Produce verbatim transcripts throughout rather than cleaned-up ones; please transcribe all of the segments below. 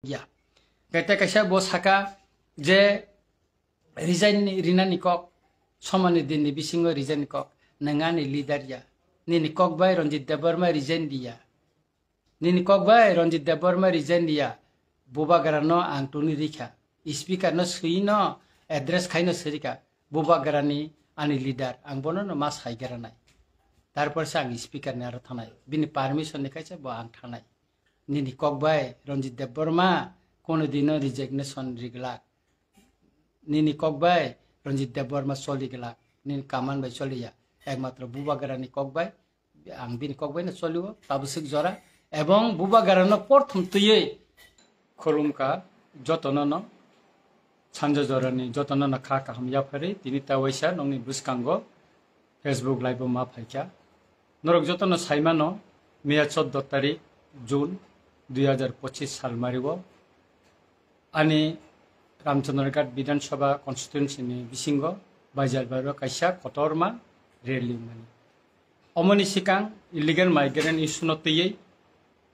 ya. Kete kaisa bo saka je resign ni, rinani kok, somani din ni bisingo resign ni kok, nang ani leader ya. Nini kok bai Ranjit Debbarma resign diya. Nini kok bai Ranjit Debbarma resign diya. Bubagra no ang tuni rikha. Speaker no sui no address khai no sirika. Bubagra ni ani leader, ang bono no ma sai gra nai. Tarpor se ang speaker ni aro thanai. Bini permission ni kaisa bo ang thanai. Nini kok bai Ranjit Debbarma kono dino resignation riglak. Nini kok bai Ranjit Debbarma choli glak. Nini kaman bai choli ya. Ekmatro Bubagra ni kok bai, ang bini kok bai no choli o, tabuk swk jora. Ebong Bubagra no porthom twiwi khulumka jotono no, sanja jora ni jotono no kha kaham yaphari tini ta waisa nongni bwskango Facebook live o ma phaikha. Norok jotono saimano, miya chordo tarik June dui hajar pochis sal mario ani Ramchandraghat Bidhan Sabha constituency ni bisingo Baijalbaro kaisa kotorma rally mani. Omoni sikang illegal migrant issue no twiwi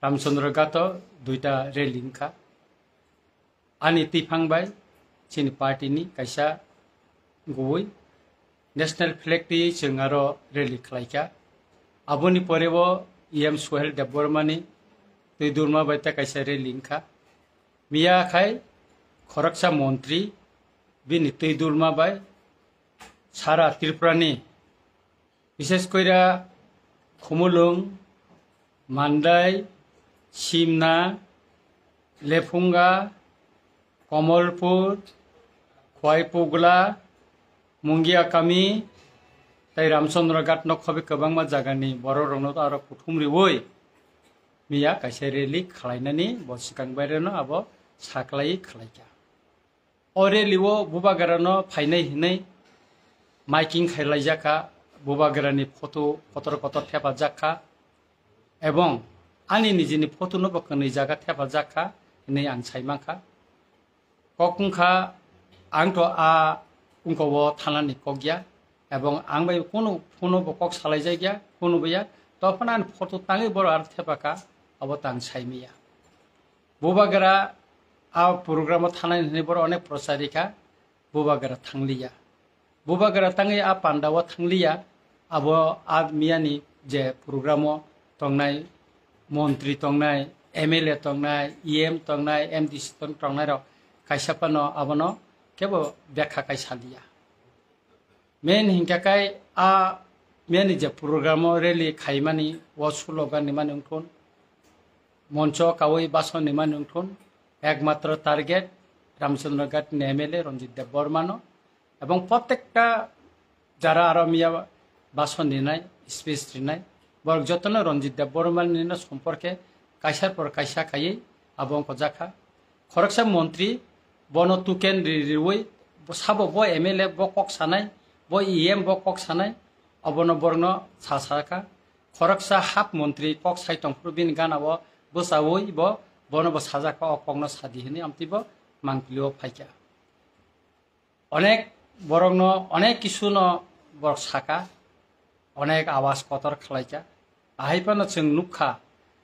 Ramchandraghat o duita rally wngkha. Ani twiphang bai chini party ni kaisa gubui national flag twi chwng aro rally khlaikha. Aboni pore bo E M Suhel Debbarma ni twi durma bai ta kaisa rally wngkha. Miya khai khoroksa montri bini twi durma bai sara Tripura ni, bishes koira Khumulwng, Mandai, Simna, Lephunga, Komolpur, Khwaipugla, Mungiakami, tei Ramchandraghat no khobi kwbangma jagani borok rokno aro kuthum riwi miya kaisa rally khlainani bo swkang baireno abo saklai khlaikha. O rally o Bubagra no phainai hinwi miking khailaijakha, Bubagra ni photo kotor kotor thepajakha, ebong ani nijini photo no bo kwnwi jaga thepajakha hinwi ang saimankha. Kok wngkha, ang to a wngko o thanani kok ya, ebong ang bai kunu phone bo kok salaijakya, kunu bo ya, to phano ani photo tangwi borok aro thepakha, abo tang saimaya. Bubagra a program o thanai hinwi borok onek prochar rikha, Bubagra thangliya. Bubagra tangwi a panda o thangliya, abo a miyani je program o tongnai montri tongnai, M L A tongnai, E M tongnai, M D C tong-, tongnai rok kaisa phano abono kebo bekha kai saliya. Main hinkha kai a miyani je program o rally khaimani o slogan ni mani wngthun, moncho kawi bason ni mani wngthun, ekmatro target Ramchandraghat ni M L A Ranjit Debbarma no, ebong protekta jara aro miya bason rinai, speech rinai, borok jotono Ranjit Debbarma ni no somporke kaisar por kaisa kaiwi abo wngkha jakha. Khoroksa montri bono tuken ri-, riwi bo sabo bo M L A bo kok sanai, bo E M bo kok sanai, obono borokno sa sakha. Khoroksa hap montri kok sai tongphuru bini gana o bwchawi bo bono bo sajakha, o kokno sadi hinwi amtwi bo mangpili o phaikha. Onek borokno onek kisu no borok saka, onek awas kotor khlaikha. Ahai phano chwng nukha,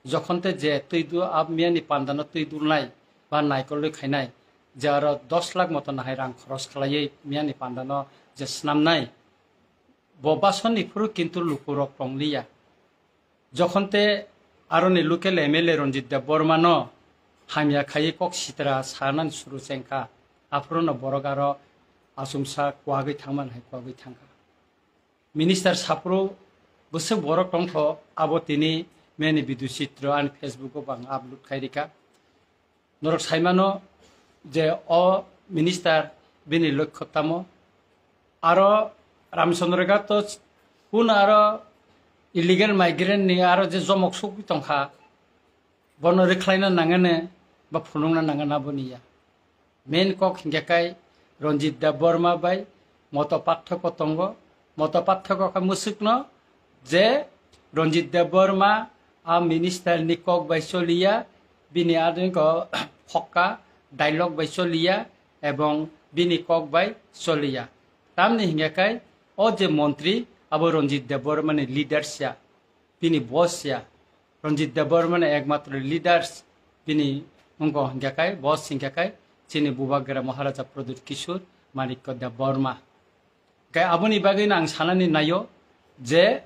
jokhon te je twi du-, a miyani panda no twi dulnai ba naikolwi khainai, je aro dos lakh moto nahai rang khoros khlaiwi miyani panda no je snamnai, bo basonni phuru kintu lukurok tongliya. Jokhon te aroni local M L A Ranjit Debbarma no hamya khaiwi kok sitra sanani suru chengkha, aphuru no borok aro achomsa kwagwi thangmani hai kwagwi thangkha. Minister saphuru bwswk borok tongtho, abo tini meni video chitro ani Facebook o bo ang upload khai rikha. Norok saimano je o minister bini lokho tamo. Aro Ramchandra Ghat to kun aro illegal migrant ni aro je jomok sugwi tongkha, bono rikhlaina nangani ba phunukna nangani aboni ya. Main kok hinkhe kai Ranjit Debbarma bai moto pathoko tongo. Moto pathoko khe mwswkno je Ranjit Debbarma a minister ni kok bai choliya, bini adoni ko phokka dialogue bai choliya ebong bini kok bai choliya. Tamni hinkhe kai o je montri abo Ranjit Debbarma ni leaders ya, bini boss ya. Ranjit Debbarma ni ekmatro leaders, bini wngkha hingkha khe, bo hingkha khe chini Bubagra Maharaja Pradyut Kishore Manikya Debbarma. Khe aboni bagwino ang sanani naio je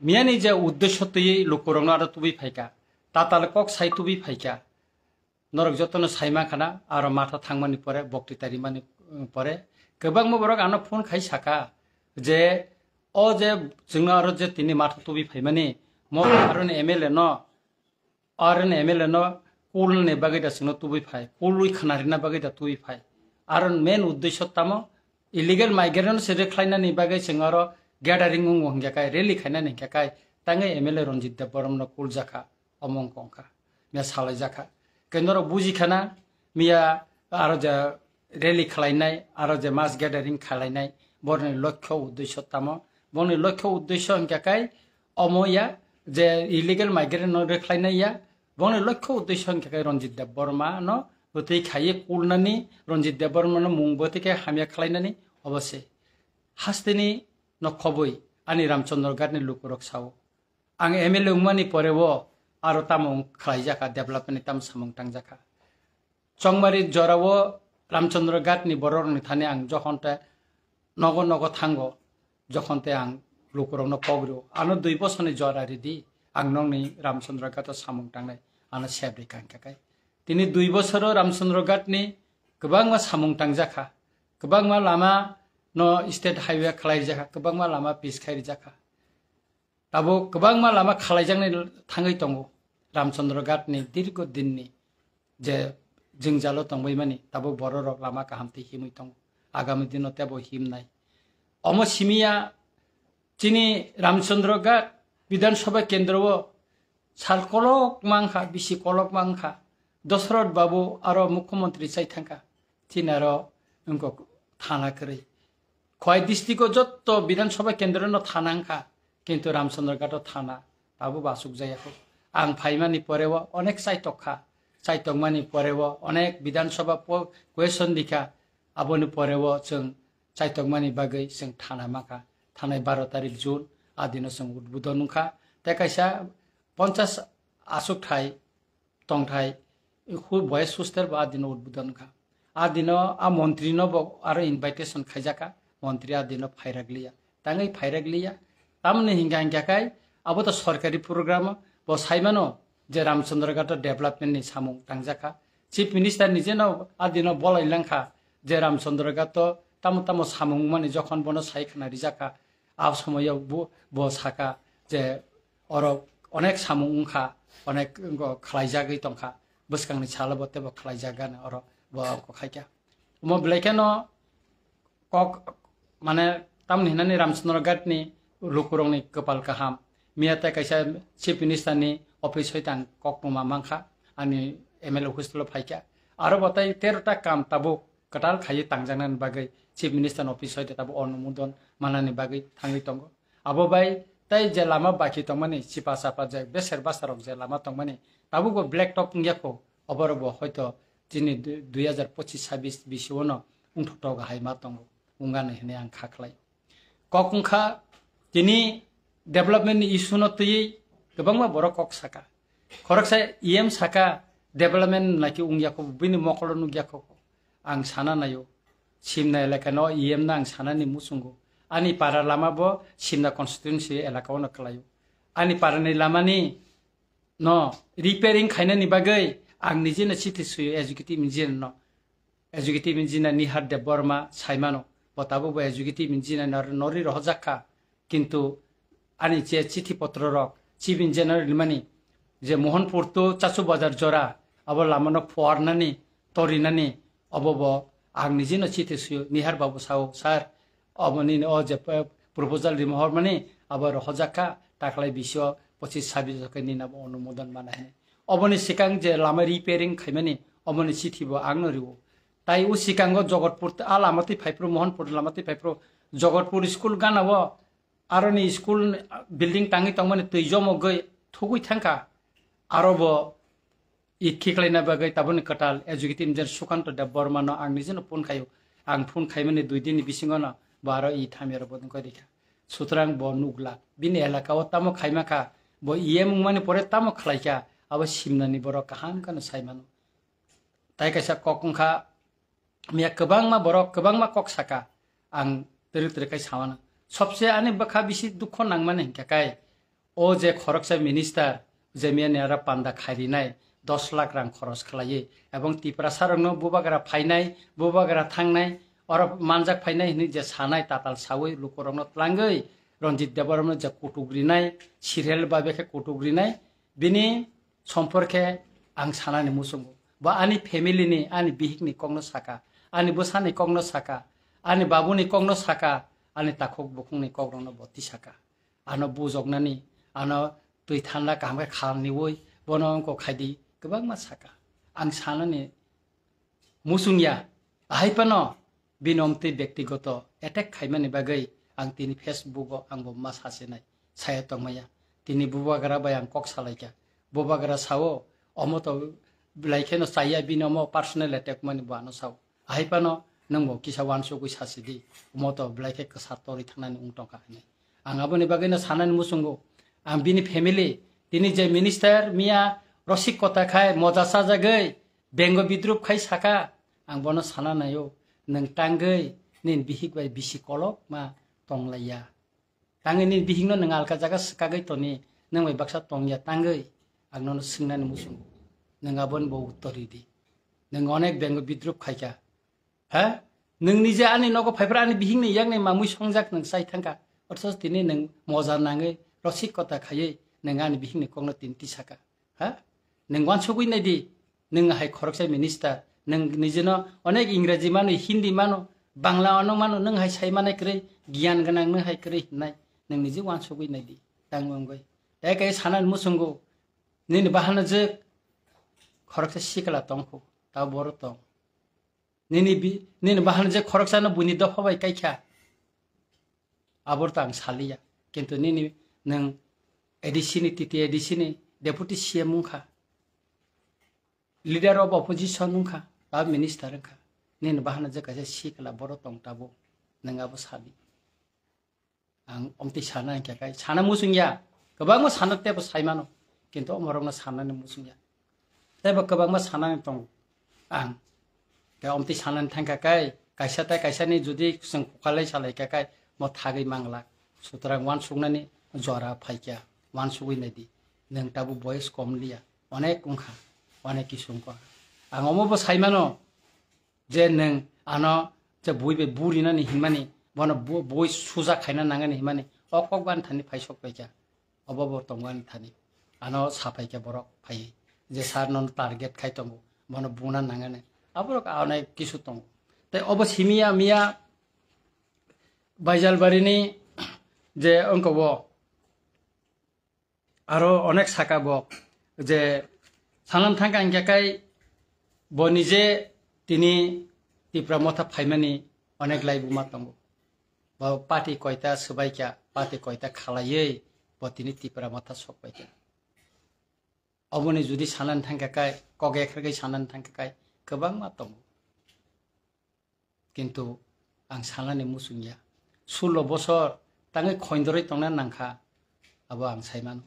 miyani je uddesho twiwi lukurokno aro tubui phaikha, tatal kok sai tubui phaikha, norok jotono sai mankha na, aro matha thangmani pore, bokti tarimani, um, pore, kwbangma borok ano phone khai saka je, o je chwngno aro je tini matha tubui phaimani, mo aroni M L A no, aroni M L A no kulni bagwi da chwngno tubui phai, kulwi khna rina bagwi da tubui phai. Aro main uddesho tamo, illegal migrant se rwkhlainani bagwi chwng aro gathering wngo hingkha khe, rally khainani hingkha khe, tangwi M L A Ranjit Debbarma no kuljakha. Omo wngkha wngkha, miya salaijakha. Khe norok bujikhana, miya aro je rally khlainai, aro je mass gathering khlainai, boroni lokho uddesho tamo? Boni lokho uddesho hingkha khe omo ya je illegal migrant no rwkhlainai ya, boni lokho uddesho hingkha khe Ranjit Debbarma no bwtwi khaiwi kulnani, Ranjit Debbarma no mung bwtwi khe hamya khlainani, obo se. Hasteni no khobwi ani Ramchandra Ghat ni lukurok sao. Ang M L A wngmani poreo aro tamo wng khlaijakha, development ni tamo samung tangjakha. Chongmari jorao Ramchandra Ghat ni bororokni thani ang jokhon te nogo nogo thango, jokhon te ang lukurokno kok rio, ano dui bosorni jora ridi, ang nokni Ramchandra Ghat o samung tangnai, ano sep rikha hingkha khe. Tini dui bosoro Ramchandra Ghat ni kwbangma samung tangjakha, kwbangma lama no state highway khlaijakha, kwbangma lama pis khai rijakha. Tabuk kwbangma lama khalaijaknai thangwi tongo. Ramchandra Ghat ni dirgo dinni je jwngjalo tongbaimani, tabuk bororok lama kaham tei himwi tongo. Agami dino tebo himnai. Omo simiya chini Ramchandra Ghat Bidhan Sabha kendro o sal kolok mangkha, bisi kolok mangkha. Dosrot Babu aro Mukhyamantri chai thangkha. Chini aro wngkha thana kwrwi. Khowai district o jotto Bidhan Sabha kendro no thana wngkha, kintu Ramchandra Ghat o thana tabuk bo asuk jaya kho. Ang phaimani poreo onek chaitok kha, chaitokmani poreo onek Bidhan Sabha po-, question rikha, aboni poreo chwng chaitokmani bagwi chwng thana mankha. Thanai baro tarik June, a dino chwng udbodon wngkha. Tei kaisa ponchas asuk thai tongthai, hu-, boys hostel bo a dino udbodon kha. A dino a montri no bo aro invitation khaijak kha, montri a dino phairak liya. Tangwi phairak liya. Tamoni hingkha hingkha khai abo to sorkari program, bo saimano je Ramchandra Ghat o development ni samung tangjak kha. Chief Minister ni jeno a dino bolai lang kha je Ramchandra Ghat o tamo tamo samung mani jokhon bono sai khna rijak kha. A somoyo bo, bo saka je oro onek samung wngkha, onek wngkha khlaijagwi tongkha, bwskangni salo bo teibo khlaijagani oro bo khaikha. Omo belai kheno kok, mane, tamni hinani Ramchandra Ghat ni lukurokni kwpal kaham. Miya tei kaisa Chief Minister ni office hoi tang kok tongma mankha, ani M L A hostel o phaikha. Aro bo tei tero ta kam tabuk kwtal khaiwi tangjaknani bagwi Chief Minister ni office hoi tabuk onumodon manani bagwi thangwi tongo. Abo bai tei je lama baki tongmani, chipa chapa je beser basa rok je lama tongmani, tabuk bo black top wngya kho, oborok bo hoito chini du-, dui hajar pochis sabis bisio no wngthok thok hai ma tongo, wngani hinwi ang kha khlai. Kok wngkha, tini development ni issue no twiwi kwbangma borok kok saka. Khoroksa E M saka, development naikhe wngya kho, bini mokolo nukya kho. Ang sana naio, Simna elaka no E M no ang sanani muchungo. Ani para lama bo Simna constituency elaka o no kwlaio. Ani para ni lama ni no repairing khainani bagwi ang nijeno chithi suyo executive engineer no. Executive engineer Nihar Debbarma saimano, bo tabuk bo executive engineer nor-, norwi rohorjak kha. Kintu ani je chithi potro rok, chief engineer rimani, je Mohanpur to Chachu Bazar jora, abo lamano phuarnani, torinani, obo bo ang nijino chithi suyo, Nihar Babu sao, "Sir, obo nini o je p-, proposal rima hormani, abo rohorjak kha, taklai bisio pochis sabis jokhe nini abo onumodon mana hini." Oboni sikang je lama repairing khaimani, oboni chithi bo ang no rio. Tai o sikango Jogotpur, a lama twi phaiphru, Mohanpur lama twi phaiphru, Jogotpur school gana o, aroni school building tangwi tongmani twi jomogwi thugwi thangkha. Aro bo it khiklaina bagwi taboni kwtal executive engineer Sukanto Debbarma no ang nijino phone khaio. Ang phone khaimani dui din ni bisingo no bo aro it hamya rok bo wngkha rikha. Sutrang bo nukla. Bini elaka o tamo khaima kha, bo E M wngmani pore tamo khlaikha, abo Simnani borok kaham kheno saimano. Tai kaisa kok wngkha, miya kwbangma borok kwbangma kok saka, ang twrwk twrwk khai samano. Sobse ani bwkha bisi dukho nangmani hinkha kai, o je khoroksa minister, je miya ni ara panda khairinai, dos lakh rang khoros khlaiwi, ebong Tiprasa rokno bubagra phainai, bubagra thangnai, oro manjak phainai hinwi je sanai tatal sawi lukurokno tlangwi, Ranjit Debbarmano je kutuk rinai, serial bai bekhe kutuk rinai, bini somporkhe ang sanani muchungo. Bo ani family ni, ani bihik ni kokno saka, ani bwsa ni kokno saka, ani babu ni kokno saka, ani takhuk bukhung ni kokrokno bo tisaka. Ano bujoknani, ano twi thanda kaham khe khalniwi, bono wngkok khaidi kwbangma saka. Ang sanani muchungya, ahai phano bini omtwi bektigoto attack khaimani bagwi ang tini Facebook o ang bo ma sasinai, saya tongmaya. Tini bubagra bai ang kok salaikha. Bubagra sao, omo to belai kheno chaya, bini omo personal attack mani bo ano sao. Ahai phano nwng bo kisa wansugwi sasidi, omo to belai khe kwsa torwi thangnani wng tongkha hinwi. Ang aboni bagwino sanani muchungo, ang bini family, tini je minister miya rosik kota khai moja sajagwi bengo bidrup khai saka, ang bono sana naio, nwng tangwi nini bihik bai bisi kolok ma tonglaiya. Tangwi nini bihikno nwng alka jaga swkagwi toni, nwng bai baksa tongya tangwi, ang nono swngnani muchungo. Nwng aboni bo uttor ridi. Nwng onek bengo bidrup khaikha. Ha? Nwng nije ani nogo phaiphra ani bihikni yakni mamwi songjak nwng chai thangkha. Othoch tini nwng moja nangwi rosik kota khaiwi nwng ani bihikni kokno tini tisaka. Ha? Nwng wansugwi naidi, nwng hai khoroksa minister, nwng nijino onek Ingreji mano, Hindi mano, Bangla ano mano, nwng hai sai manai kwrwi, giyan gwnang nwng hai kwrwi hinnai, nwng niji wansugwi naidi, tang wngwi. Tei kai sanani muchungo, nini bahano je khoroksa sikla tongkhu, ta boro tong. Nini bi-, nini bahano je khoroksano buini dopha bai kaikha, abor ta ang saliya. Kintu nini nwng A D C ni, T T A D C ni deputy C M wngkha, leader of opposition wngkha, ba minister wngkha. Nini bahano je kaisa sikla boro tong tabo, nwng abo sadi. Ang omtwi sana hinkhe kai sana muchungya, kwbangma sana tebo saimano, kintu omorokno sanani muchungya. Tebo kwbangma sanani tongo ang. Tei omtwi sanani thangkha kai, kaisa tei kaisani jodi chwng kukalai salaikha kai, mo thagwi manglak. Sutrang wansuknani jora phaikha, wansugwi naidi. Nwng tabuk boyes kom liya, onek wngkha, onek kisu wngkha. Ang omobo saimano, je nwng ano je bui bai burinani hinmani, bono bu-, bui suja khaina nangani hinmani, o kok bani thani phai sok paikha, obo bo tongmani thani. Ano sa paikha borok phai, je sir nono target khai tongo, bono buna nangani. Aborok onek kisu tongo. Tei obo simiya miya Baijalbarini je wngkha o, aro onek saka bo je sanam thangkha hinkhe kai bo nije tini Tipra Motha phaimani onek laibuma tongo. Bo party koita swbaikha, party koita khalaiwi bo tini Tipra Motha sokpaikha. Oboni jodi sanani thangkha kai, kok ekhargwi sanani thangkha kai, kwbangma tongo. Kintu ang sanani muchungya. Sullo bosor tangwi khoindorwi tongna nangkha, abo ang saimano.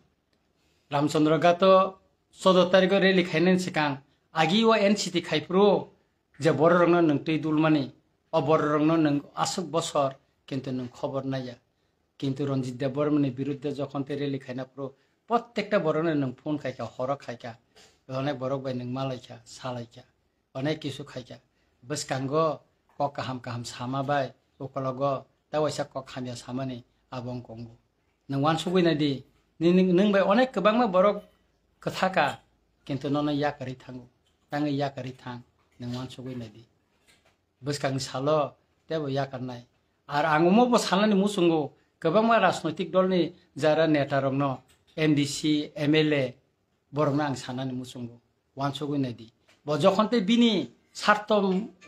Ramchandra Ghato choudo tarikho rally khainani swkang agi o N C T khaiphuru je bororokno nwng twi dulmani, o bororokno nwng aswk bosor, kintu nwng khobor naiya. Kintu Ranjit Debbarmani birudde jokhon tei rally khaina phuru, prottekta borokno nwng phone khaikha, horo khaikha, onek borok bai nwng malaikha, salaikha. Onek kisu khaikha. Bwskango kok kaham kaham sama bai, ukologo ta waisa kok hamya samani abo wng kongo. Nwng wansugwi naidi, nini, nwng bai onek kwbangma borok kwthaka, kintu nono yakarwi thango. Tangwi yakarwi thang, nwng wansugwi naidi. Bwskangni salo teibo yakarnai. Ar ang omo bo sanani muchungo, kwbangma rajnoitik dolni jara netarokno, M D C, M L A, borokno ang sanani muchungo, wansugwi naidi. Bo jokhon tei bini sarto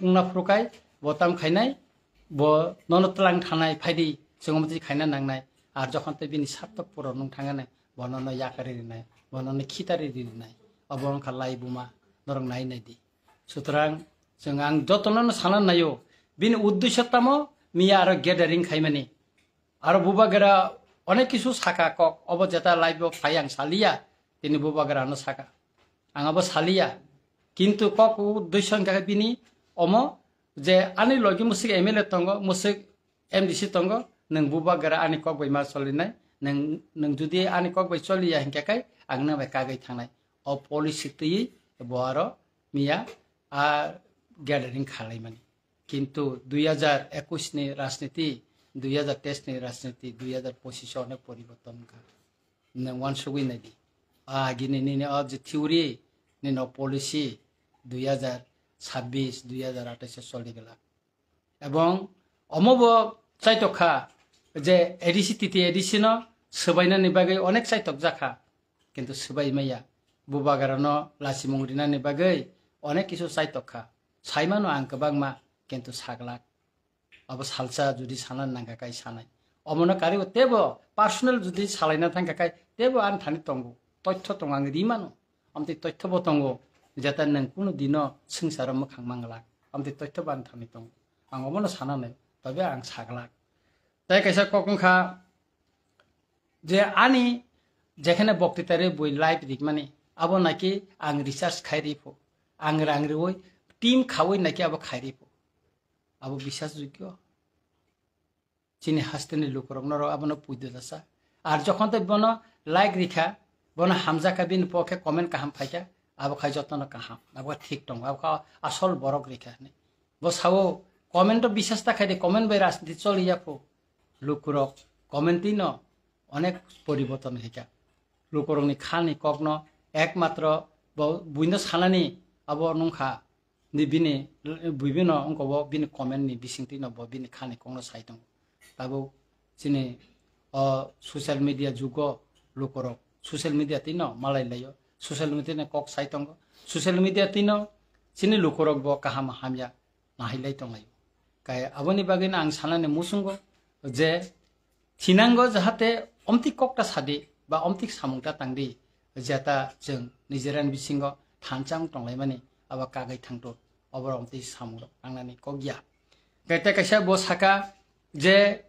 wngna phuru kai, bo tam khainai, bo nono twlang thanai, phaidi, chwng omo twi khaina nangnai. Ar jokhon tei bini sarto puron wng thangani, bo nono yakarwi rinai, bo nono khitari rinai. Obo wngkha laibuma, norok nai naidi. Sutrang, chwng ang jotono no sana naio, bini uddesyo tamo miya aro gathering khaimani. Aro bubagra onek kisu saka kok, obo jeta live o phai ang saliya, tini bubagra no saka. Ang abo saliya, Kintu kok o dui song khe bini omo je ani logi musik M L A tongo, musik M D C tongo, nwng bubagra ani kok bai ma solinai, nwng, nwng judi ani kok bai soliya hinkhe kai ang nang bai kagwi thangnai. O policy twiwi bo aro miya a gathering khalaimani. Kintu dui hajar ekush ni rajniti, dui hajar teis ni rajniti, dui hajar pochish o onek poriborton wngkha. Nwng uansugwi naidi. A agini nini o je theory, nini o policy dui hajar sabbish, dui hajar atais o choli glak. Ebong omo bo chaitok kha je A D C, T T A D C no swbainani bagwi onek chaitok jakha, kintu swbai maya. Bubagra no lachimung rinani bagwi onek kisu chaitok kha. Saimano ang kwbangma, kintu saglak. Abo salsa judi sana nangkha kai sanai. Omono karibo tebo personal judi salaina thangkha kai tebo ani thani tongo. Toitho tongo ang rimano. Amtwi toitho bo tongo. Jeta nwng kunu dino swngcharo mwkhang manglak. Amtwi toitho bo ani thani tongo. Ang omono sana nai. Tobe ang saglak. Tai kaisa kok wngkha je ani jekhane bokti tari bui live rikmani. Abo naki ang research khai ripho. Ang rang riwi team khawi naki abo khai ripho. Abo bisas jogyo. Chini hasteni lukurok norok abono puido jasa. Ar jokhon tei bono like rikha, bono hamjakha, bini pokhe comment kaham phaikha, abo khai jotono kaham, abo thik tongo, abo kha asol borok rikha hinwi. Bo sao comment o bisas ta khai de, comment bai rajniti choli ya pho. Lukurok comment twi no onek poriborton khaikha. Lukurokni khani kokno ekmatro bo buino sanani abo nungkha. Ni bini, bibino wngkha bo bini comment ni bisingtwi no bo bini khani kokno sai tongo. Tabuk chini o social media jugo lukurok social media twi no malai laio. Social media ni kok sai tongo. Social media twi no chini lukurok bo kaham hamya nahilai tonglaio. Kai aboni bagwi no ang sanani muchungo je thinango jahate omtwi kokta sadi ba omtwi samung ta tangdi, jeta chwng Nijera ni bisingo thansa wng tonglaimani abo kagwi thangto, oborok omtwi samung rok nangnani kok ya. Kai tei kaisa bo saka je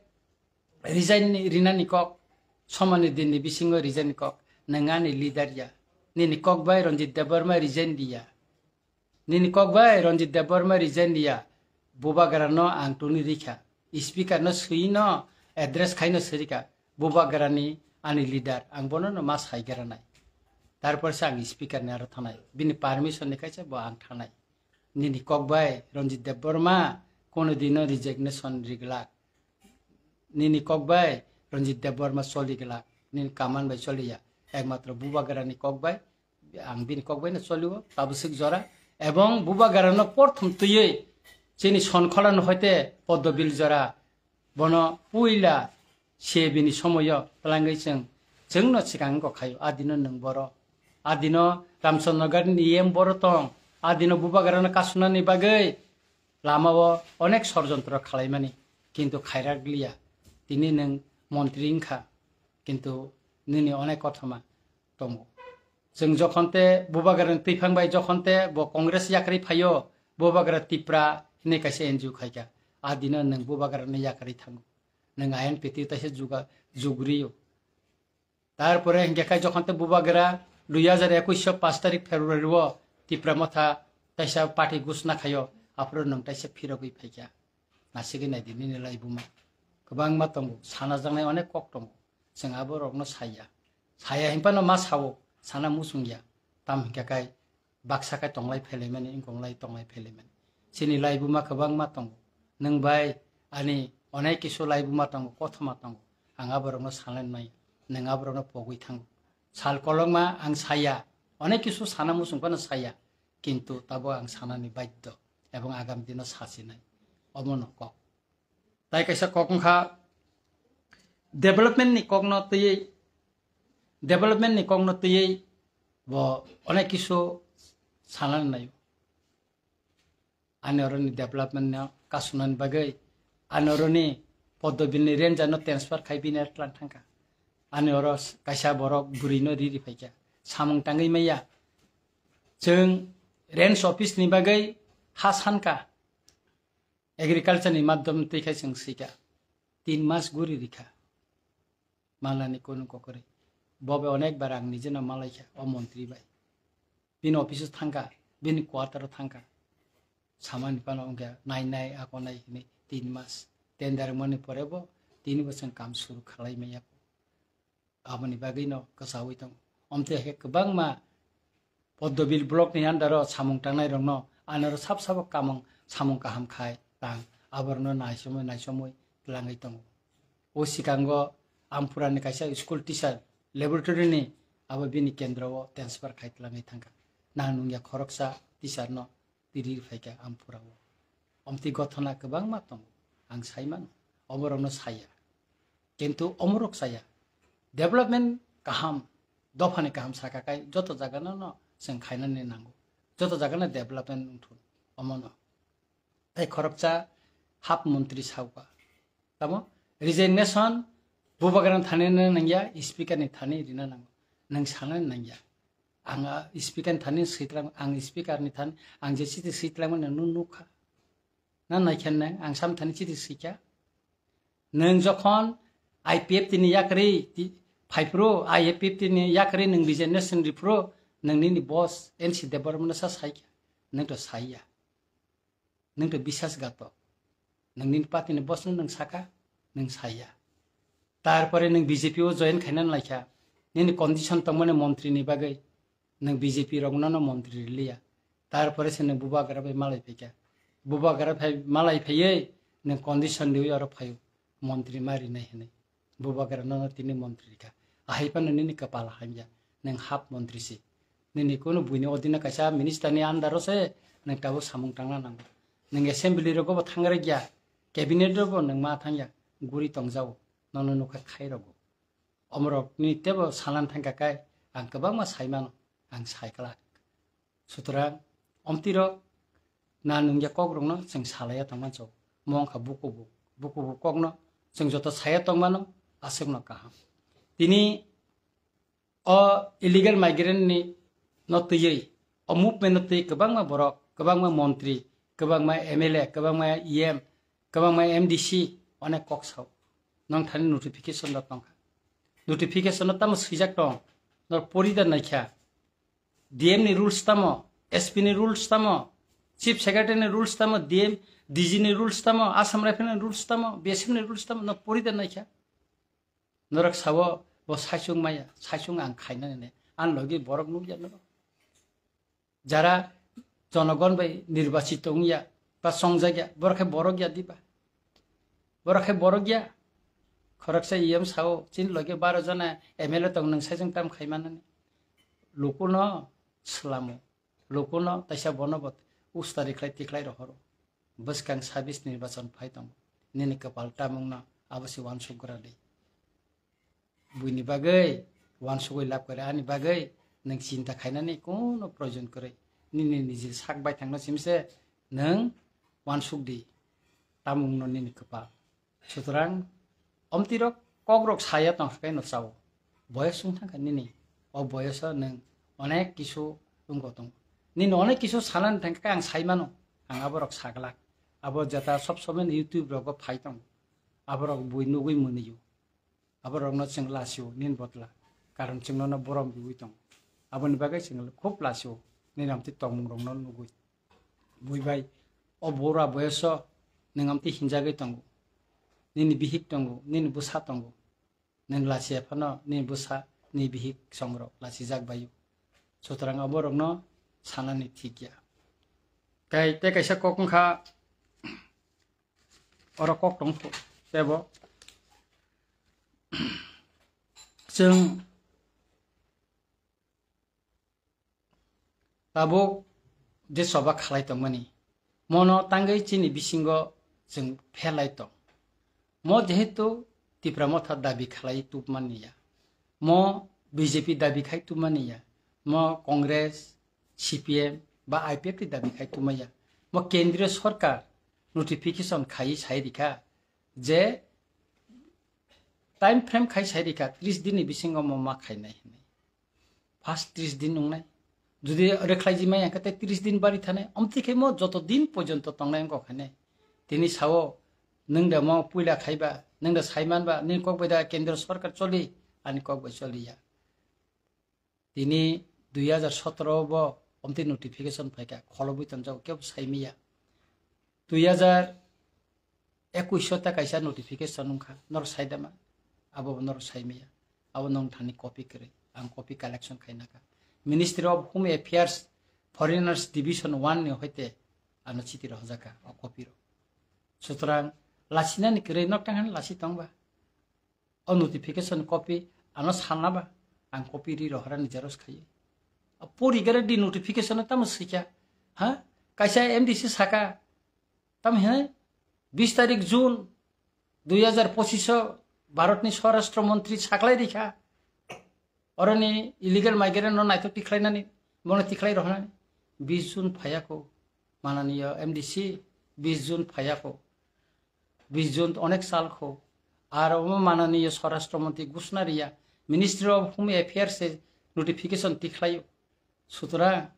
resign ni, rinani kok, somani din ni bisingo resign ni kok, nwng ani leader ya, nini kok bai Ranjit Debbarma resign di ya. Nini kok bai Ranjit Debbarma resign diya, bubagra no ang tuni rikha. Speaker no swi no address khai no sirika. Bubagra ni ani leader, ang bono no ma sai gra nai. Tarpor se ang speaker ni aro thanai. Bini permission ni kaisa bo ang thanai. Nini kok bai Ranjit Debbarma kono dino resignation riglak. Nini kok bai Ranjit Debbarma choli glak, nini kaman bai choli ya. Ekmatro bubagra ni kok bai, ang bini kok bai no choli o, tabuk swk jora. Ebong bubagra no porthom twiwi chini Sonkhola no hoite Poddobil jora, bono puila se bini somoyo twlangwi chwng, chwng no swkang wngkha khaio, a dino nwng boro, a dino Ramchandra Nagar ni E M boro tong, a dino bubagra no kasunani bagwi lama o onek sorjontro khalaimani, kintu khairak liya. Tini nwng montri wngkha, kintu nini onek kothoma tongo. Chwng jokhon te bubagra ni twiphang bai jokhon te bo Congress yakarwi phaio, bubagra Tipra hinwi kaisa N G O khaikha. A dino nwng bubagra ni yakarwi thango. Nwng I N P T taisa juga-, jugriyo. Tarpore hinkhe khai jokhon te bubagra dui hajar ekush o pash tarik February o Tipra Motha taisa party gusna khaio, aphuru nwng taisa phirogwi phaikha. Nasigwi naidi nini laibuma. Kwbangma tongo, sana jaknai onek kok tongo. Chwng aborokno saya. Saya hinphano ma sao, sana muchungya. Tam hinkhe khai baksa khe tonglai phelaimani, wngkong lai tonglai phelaimani. Chini laibuma kwbangma tongo. Nwng bai ani onek kisu laibuma tongo, kothoma tongo. Ang aborokno sanai nai, nwng aborokno pogwi thango. Sal kolokma ang saya, onek kisu sana muchung phano saya, kintu tabo ang sanani baiddo ebong agam dino sasinai. Omono kok. Tai kaisa kok wngkha development ni kokno twiwi, development ni kokno twiwi bo onek kisu sanani naio. Ani oroni development no kasunani bagwi, ani oroni Poddobil ni ranger no transfer khai bini tlang thangkha. Ani oro kaisa borok bwrwi no riri phaikha. Samung tangwi maya. Chwng range office ni bagwi ha sankha. Agriculture ni madhyam twi khai chwng swikha. Tin mas guri rikha. Malani kunu kokori. Bobe onek bar ang nijeno malaikha o montri bai. Bini office o thangkha. bini quarter o thangkha. Samani phano wngkha nai nai ako nai hinwi tin mas tender mani pore bo tini bo chwng kam suru khalai maya. Aboni bagwi no kwchawi tongo. Omte khe kwbangma Poddobil block ni under o samung tangnai rokno anoro sab sabo kamung samung kaham khai tang aborno naisomwi naisomwi twlangwi tongo. O sikango Amphura ni kaisa school teacher laboratory ni abo bini kendro o transfer khai twlangwi thangkha. Nang nungya khoroksa teacher no tiri phaikha Amphura o. Omtwi gothona kwbangma tongo, ang saimano, oborokno saya. Kintu omorok saya. Development kaham, dophani kaham saka kai joto jagano no chwng khainani nango. Joto jagano development wngthun, omono. Tei khoroksa hap montri sauka. Tamo resignation bubagrani thani rina nangya, speaker ni thani rina nango. Nwng sanani nangya. Ang, ah, speaker ni thani swi twlang, ang speaker ni thani, ang je chiti swi twlangmani nwng nukha. Na naikha nang, ang sam thani chiti swikha. Nwng jokhon I P F T ni yakarwi ti-, phaiphuru, I P F T ni yakarwi nwng resignation riphuru, nwng nini boss N C Debbarma no sa saikha. Nwng to saiya. Nwng to bisas gato. Nwng nini party ni boss no nwng saka, nwng saiya. Tarpore nwng B J P o join khaina laikha. Nini condition tongmani montri ni bagwi. Nwng B J P rokno no montri riliya. Tarpore se nwng bubagra bai malai phaikha. Bubagra phai malai phaiwi nwng condition riwi oro phaio. Montri ma rinai hinwi. Bubagra no no tini montri rikha. Ahai phano nini kwpal hamya. Nwng hap montri si. Nini kunu buini odina kaisa minister ni under o se nwng tabuk samung tangna nango. Nwng assembly rogo bo thangrekya. Cabinet rogo nwng ma thangya. Guri tongjao. Nono nukha khai rogo. Omorok ni tebo sanan thangkha kai ang kwbangma saimano, ang saiklak. Sutrang omtirok na nungya kokrokno chwng salaiya tongmancho. Mo wngkha bukubu, bukubu kokno chwng joto saya tongmano aswkno kaham. Tini o illegal migrant ni no twiwi, o movement no twiwi kwbangma borok, kwbangma montri, kwbangma M L A, kwbangma E M, kwbangma M D C onek kok sao. Nong thani notification rok tongkha. Notification no tamo swijak tong, nor pori da naikha. D M ni rules tamo, S P ni rules tamo, Chief Secretary ni rules tamo, D M, D G ni rules tamo, Assam Rifle ni rules tamo, B S F ni rules tamo, no pori da naikha. Norok sao bo saichung maya, saichung ang khainani ne. Ang logi borok nukya norok. Jara jonogon bai nirbachito wngya, ba chongjak ya, borok khe borok ya diba? Borok khe borok ya. Khoroksa E M sao, chini logi baro jona M L A tong, nwng saichung tam khaimanani. Lukuno swlamo, lukuno taisa bono bo ustari khlai tikhlai rohoro. Bwskang sabis nirbachon phai tongo. Nini kwpal tamungno abo se uansuk gra di. Buini bagwi uansugwi lab kwrwi, ani bagwi nwng chinta khainani kuno proyojon kwrwi. Nini niji sak baithangno simse nwng uansuk di, tamungno nini kwpal. Sutrang omtirok kokrok saya tongkha khe no chao. Boyos wng thangkha nini. O boyoso nwng onek kisu wngko tongo. Nini onek kisu sanani thangkha khe ang saimano. Ang aborok saglak. Abo jeta sob somoi YouTube rogo phai tongo. Aborok bui nugwi mwnio. Aborokno chwng lasio nini botla. Karon chwng nono borom riwi tongo. Aboni bagwi chwng khub lasio nini amtwi tongmungrokno nugwi. Bui bai, o bura boyoso nwng amtwi hinjagwi tongo. Nini bihik tongo, nini bwsa tongo. Nwng lachiya phano nini bwsa, nini bihik songrok lachijak baio. Sutrang aborokno sanani thik ya. Tei, tei kaisa kok wngkha, oro kok tong tebo. Chwng tabuk je choba khalai tongmani, mono tangwi chini bisingo chwng pherlai tong. Mo jehetu Tipra Motha dabi khalai tubmani ya, mo B J P dabi khai tubmani ya, mo Congress, C P M ba I P F T dabi khai tubmaya, mo Kendriya Sorkar notification khai sai rikha je time frame khai sai rikha, tris din ni bisingo mo ma khainai hinwi. First tris din wngnai. Jodi rwkhlai ji maya khe tei tris din bari thanai. Omtwi khe mo joto din porjonto tongnai wngkha khainai. Tini sao, nwng da mo puila khaiba, nwng da saimanba, nini kok bai da Kendra Sorkar choli, ani kok bai choliya. Tini dui hajar sotoro bo Omtwi notification phaikha, kholobwi tonjago, kebo saimiya. Dui hajar ekwis o ta kaisa notification wngkha, norok saidama, abo norok saimiya. Abo nong thani copy kwrwi, ang copy collection khainakha. Ministry of Home Affairs, Foreigners Division one ni hoite ano chiti rohorjakha o copy rok. Sutrang lasinani kwrwi nok tang hani lasi tongba. O notification copy ano sanna ba, ang copy ri rohorani xerox khaiwi. Pori gare di notification tamo sikya. Ha? Kaisa M D C saka. Tam he? Bis tarik June dui hajar pochish o Bharatni Swarashtra Montri saklai rikha. Oroni illegal migrant no naithok tikhlainani, bono tikhlai rohornani. Bis June phayakho, mananiya M D C, bis June phayakho. Bis June onek sal kho. Ar omo mananiya Swarashtra Montri Gushna Riya, Ministry of Home Affairs se notification tikhlaio. Sutrang,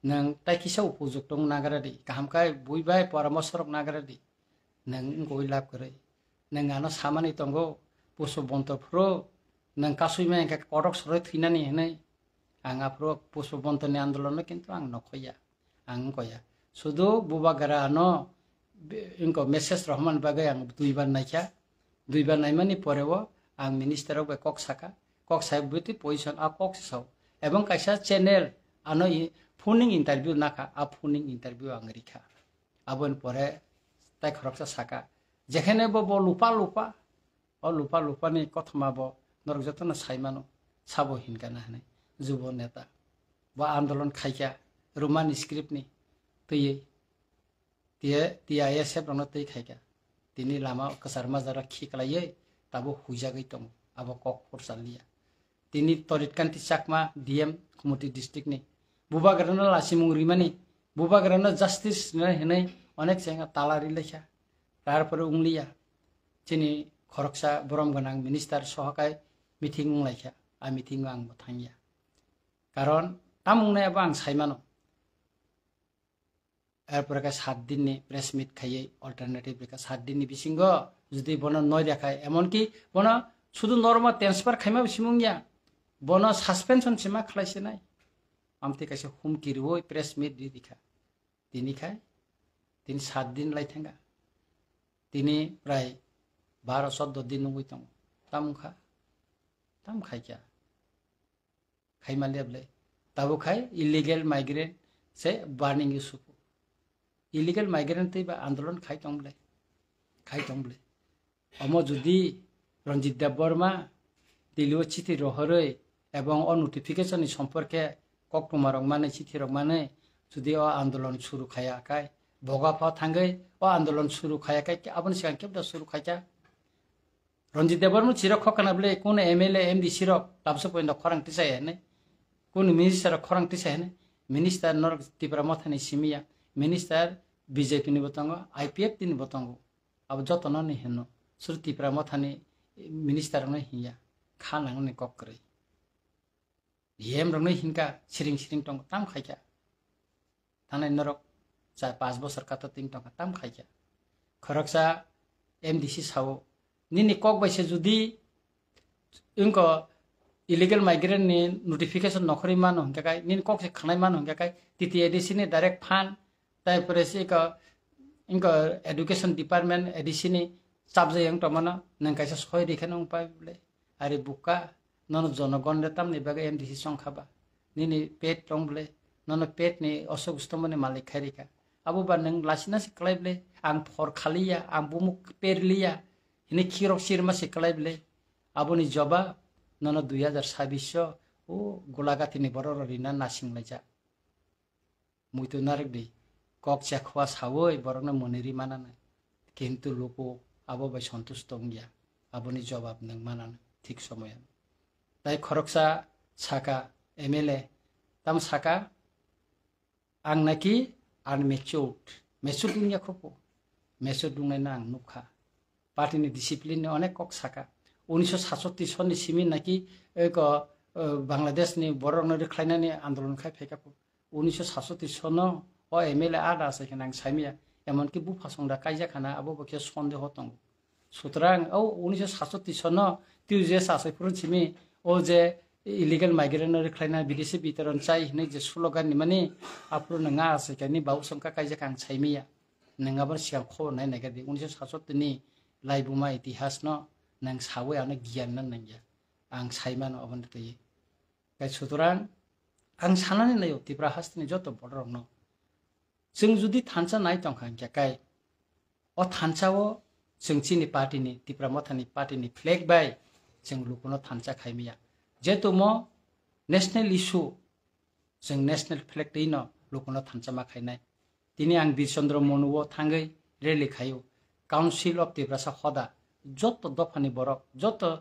nwng tai kisa upujukto wng nagra di. Kaham khe bui bai poramorsho rok nagra di. Nwng wngwi lab kwrwi. Nwng ano samani tongo, Pushpabanta phuru nwng kasui ma hwnkhe kotok soroi thwinani hwnwi. Ang aphuru Pushpabantani andolonno kintu ang nokhoya. Ang wngkoya. Sudu bubagra ano be-, wngko message rohormani bagwi ang duibar naikha. Duibar naimani poreo ang minister rok bai kok saka. Kok sai bwtwi position a kok se sao. Ebong kaisa channel ano i phoning interview nakha, a phoning interview ang rikha. Aboni pore tai khoroksa saka, jekhene bo, bo lupa lupa, o lupa lupa ni kothoma bo norok jotono sai mano, sabo hinkha na hinwi, jubo neta. Bo andolon khaikha, Roman script ni twiwi, tiye, T I S F rokno twi khaikha. Tini lama kwchar majra khiklaiwi tabuk huijagwi tongo, abo kok phursa liya. Tini Torit Kanti Chakma, D M Kumoti district ni. Bubagrano lasimung rimani, bubagrano justice rinai hinwi onek chengya tala rilaikha. Tarpore wngliya. Chini khoroksa borom gwnang minister sohokai meeting wnglaikha. A meeting o ang bo thangya. Karon tam wngnai abo ang saimano. Erpore khe sat din ni press meet khaiwi alternative rikha sat din ni bisingo jodi bono noi rikha, emonki bono sudu normal transfer khaima bisimung ya, bono suspension sima khlai sinai. Amtwi kaisa humki rwui press meet ri rikha. Tini khai, tini sat din lai thangkha. Tini prai baro choddo din nungwi tongo. Tam wngkha? Tam khaikha? Khaima le ble. Tabuk khai illegal migrant se burning issue. Illegal migrant tei ba andolon khai tong ble. Khai tong ble. Omo jodi Ranjit Debbarma Delhi o chithi rohorwi ebong o notification ni somporke koktwma rok mani, chithi rok mani, jodi o andolon suru khaya khai, boga pha thangwi o andolon suru khaya khai, aboni sigang kebda suru khaikha. Ranjit Debbarma chirok khokana ble, kono M L A, M D C rok tabsa poinda khorang tisai hene, kono minister rok khorang tisai hene, minister norok Tipra Mothani simiya, minister B J P ni bo tongo, I P F T ni bo tongo. Abo jotono ni hino. Sur Tipra Mothani minister rokno hinya. Kha nangni kok kwrwi. D M rokno hinka siring siring tongo, tam khaikha. Thanai norok cha pas bosor kato ting tongkha, tam khaikha. Khoroksa M D C sao, nini kok bai se jodi wngko illegal migrant ni notification nokhorwi mano hingka kai, nini kok se khanai mano hingka kai, T T A D C ni direct fund, tai pore se iko, inko education department A D C ni chapjai yang tongmano, nang kaisa soi rikhe nung pai bole. Ari buka, nono jonogon de tamni bagwi M D C chongkha ba. Nini pet tong bole, nono pet ni osok ustomoni malik khai rikha. Abo ba nang lasina se klai bole, ang phor khaliya, ang bumuk perliya, hini khirok sirma se klai bole. Aboni jobab, nono dui hajar sabbish o, o gulagati ni borok rok rina nasing laijak. Muitu narwk di, kok chekhoa sawi borokno mwnwi ri mananai, kintu luku abo bai sontusto wngya, aboni jobab nwng mananai thik somoyo. Tai khoroksa saka, M L A, tamo saka, ang naki unmatured, matured wngya khopo, matured wngnaino ang nukha. Party ni discipline ni onek kok saka. Unisho satsotti sonni simi naki eko, eh, Bangladesh ni borok no rwkhlainani andolon khai phaikha. Unisho satsotti sonno o M L A ada asai khana ang saimaya. Emonki bupha songda kaijak khana abo bo khe sondeho tongo. Sutrang o unisho satsotti sonno T U J S asai phuru simi o je illegal migrant no rwkhlaina bidesi bitoron chai hinwi je slogan ni mani, aphuru nwng a aswk ani bau songkha kaijak ang saimaya. Nwng abo sigang khobor nai naikha di, unisho satsotto ni laibuma itihas no nwng sawi ano giyan na nangya. Ang saimano aboni twi. Kai sutorang ang sanani naio Tipra hasteni joto borok rokno. Chwng jodi thansa nai tongkha hinkhe kai o thansa o chwng chini party ni, Tipra Motha ni party ni flag bai chwng lukuno thansa khaimaya. Jetumo national issue chwng national flag twi no lukuno thansa ma khainai. Tini ang Bir Chandra Monu o thangwi rally khaio. Council of Tiprasa hoda joto dophani borok, joto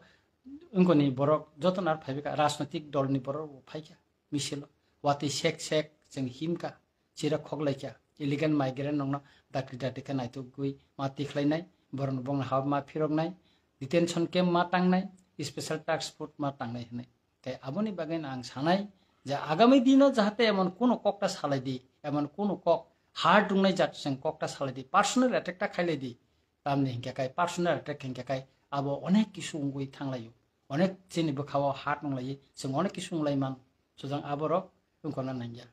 wngkoni borok, joto nar phaibika rajnotik dol ni borok bo phaikha misilo. Watwi sek sek chwng himkha. Chira khoklaikha, illegal migrant rokno dakti dakti khe naitugwi ma tikhlainai, borokno bongni hao ma phiroknai, detention camp ma tangnai, special task force ma tangnai hinwi. Tei aboni bagwi no ang sanai je agami dino jahate emon kuno kokta salai di, emon kuno kok hard wngnai jat chwng kokta salai di, personal attack ta khailai di. Tamni hinkhe kai personal attack hinkhe kai abo onek kisu wngwi thanglaio, onek chini bwkhao hard wnglaio, chwng onek kisu wnglaimano, suchwng aborok wngkona nangya.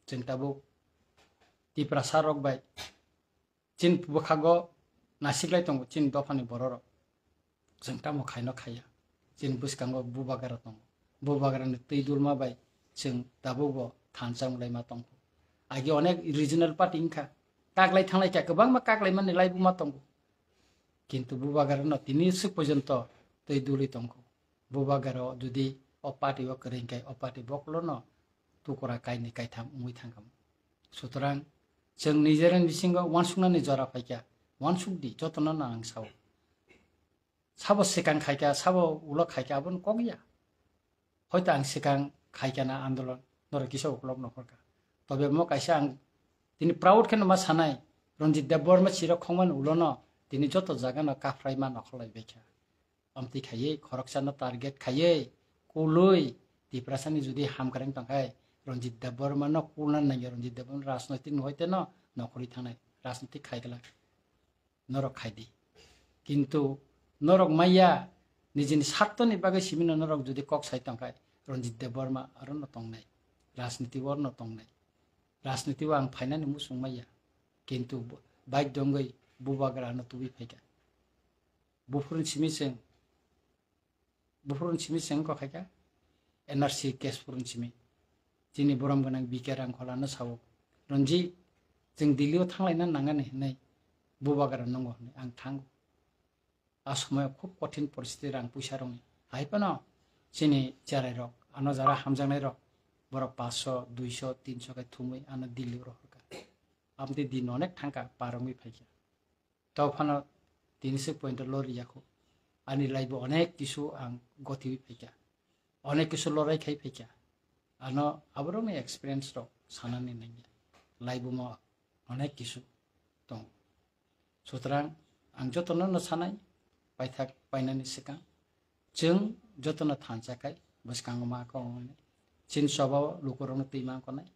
Chwng tabuk Tiprasa rok bai chini bwkhago nasiklai tongo chini dophani bororok. Chwng tamo khaino khaiya. Chini bwskango bubagra tongo. Bubagrani twi dulma bai chwng tabukbo thansa wnglaima tongkho. Agi onek regional party wngkha. Kaklai thanglai kha, kwbangma kaklai mani laibuma tongo. Kintu bubagrano tini swk porjonto twi dulwi tongkho. Bubagra jodi o party o kwrwi hinkhe o party bokolono tukura kainwi kaitham wngwi thangkha. Sutorang chwng nijera bisingo uansuknani jora phaikha, uansukdi jotono no ang sao. Sabo swkang khaikha, sabo ulo khaikha, aboni kok ya. Hoito ang swkang khaikha na andolon, norok kisa ukolok nokhorkha. Tobe mo kaisa ang tini proud kheno ma sanai, Ranjit Debbarma chirok khongmani ulono tini joto jagano kaphraima nokholai baikha. Amtwi khaiwi khoroksano target khaiwi kulwi Tiprasani jodi hamkreng tongkhai Ranjit Debbarmano kulna nangya, Ranjit Debbarma rajnoitik no hoiteno nokhorwi thangnai, rajnoitik khaigwlak. Norok khaidi. Kintu norok maya nijini sartoni bagwi simino norok jodi kok sai tongkhai Ranjit Debbarma arono tongnai, rajniti o arono tongnai. Rajniti o ang phainani muchung maya. Kintu bo-, bike dongwi bubagra ano tubui phaikha. Buphuruni simi chwng, buphuruni simi chwng wngkha khaikha N R C case phuruni simi. Chini borom gwnang B K Rangkholano sao, "Ranjit, chwng Delhi o thanglaina nangani," hinwi bubagra nwngo hinwi ang thango. A somoyo khub kothin poristiti rang puisa rokni. Hai phano chini cherai rok, ano jara hamjaknai rok, borok paanch sho, dui sho, tin sho khe thumwi ano Delhi o rohorkha. Amtwi din onek thangkha, par wngwi phaikha. Tei phano tini se point o lori yakho. Ani life o onek kisu ang gotiwi phaikha. Onek kisu lorai khai phaikha. Ano aborokni experience rok sanani nangya. Life o mo onek kisu tong. Sutrang ang jotono no sanai, paithak painani swkang. Chwng jotono thansa khai bwskango ma kok wngnai. Chini choba o lukurokno twi ma wngnai.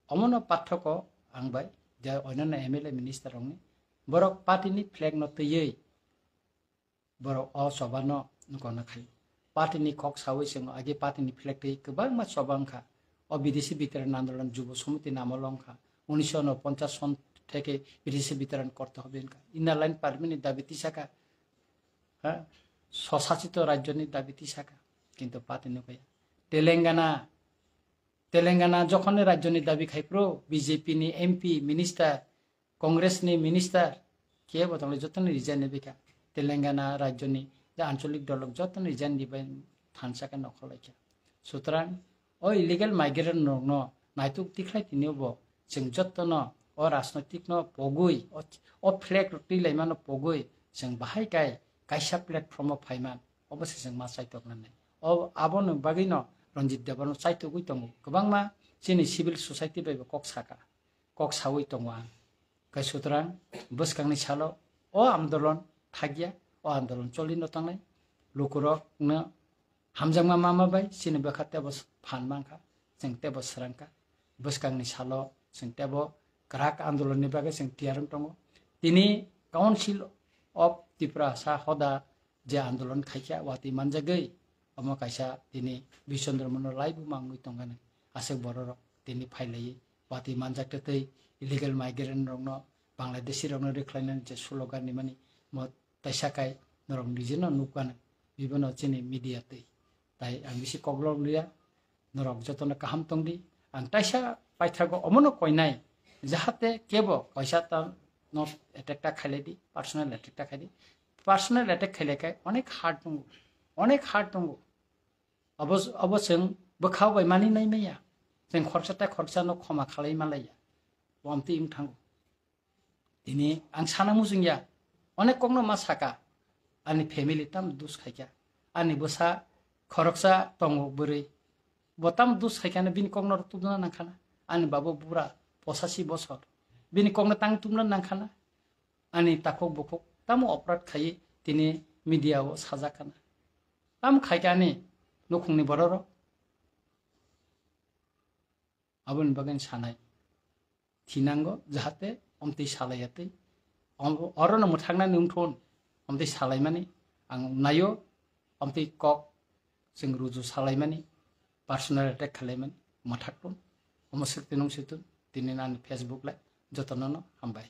Omono pathoko ang bai je onyono M L A minister rokni borok party ni flag no twiwi borok o choba no nukona khai. Party ni kok sawi chwng agi party ni flag twi kwbangma choba wngkha. O bidesi bitiran andolon Jubo Samiti namo longkha. Unisho unoponchas son theke bidesi bitiran korte hobe wngkha. Inner line permit ni dabi tisakha. Ha? Swsachito rajyo ni dabi tisakha. Kintu party nukya. Telangana, Telangana jokhon ni rajyo ni dabi khai phuru B J P ni M P, minister, Congress ni minister, kebo tongle joto ni resign ni bikha. Telangana rajyo ni je ancholik dolok joto ni resign ni bai thansa khe nokhor laikha. Sutrang o illegal migrant rokno naituk tikhlai tini bo chwng jotono o rajnoitik no pogwi, o, o flag rok twi laimano pogwi chwng bahai kai kaisa platform o phaiman, obo se chwng ma chaitok nani. O, aboni bagwi no Ranjit Debbarma chaitogwi tongo. Kwbangma chini civil society bai bo kok saka, kok sawi tongo ang. Kai sutrang bwskangni salo o andolon thakya, o andolon choli no tangnai. Lukurok no hamjakma mama bai chini bwkha tebo phan mankha, chwng tebo swrangkha. Bwskangni salo chwng tebo kwrak andolon ni bagwi chwng tiyar wng tongo. Tini Council of Tiprasa hoda je andolon khaikha, watwi manjagwi Omo kaisa tini Bishondro Mono laibu mangwi tongkha nang. Aswk bororok tini phailaiwi watwi manjak tei illegal migrant rokno, Bangladeshi rokno rwkhlainani je slogan rimani mo taisa kai norok nijeno nukha nang. Bibono chini media twi. Tai ang bisi koklok liya, norok jotono kaham tongdi. Ang taisa paithago omono koinai, jahate kebo kaisa ta no attack ta khailai di, personal attack ta khaidi. Personal attack khailai kai onek hard tongo, onek hard tongo. Abo, abo chwng bwkha bai mani nai maya. Chwng khoroksa tei khoroksa no khoma khalai malaiya. Wamtwi wng thango. Tini ang sana muchungya. Onek kokno ma saka. Ani family tam dus khaikha. Ani bwsa khoroksa tongo bwrwi. Bo tam dus khaikha no bini kokno tumna nangkhana. Ani babo bura posasi bosor. Bini kokno tang tumna nangkhana. Ani takhuk bukhuk tamo oprad khaiwi tini media o sajak khana. Tam khaikha ani nukhungni bororok. Aboni bagwi sanai. Thinango jahate omtwi salaiya twi. Om-, orono mwthaknani wngthun. Omtwi salaimani ang naio, omtwi kok chwng ruju salaimani, personal attack khalaimani mwthak tun. Omo swk twi nung swk tun. Tini nani Facebook lai jotono no hambai.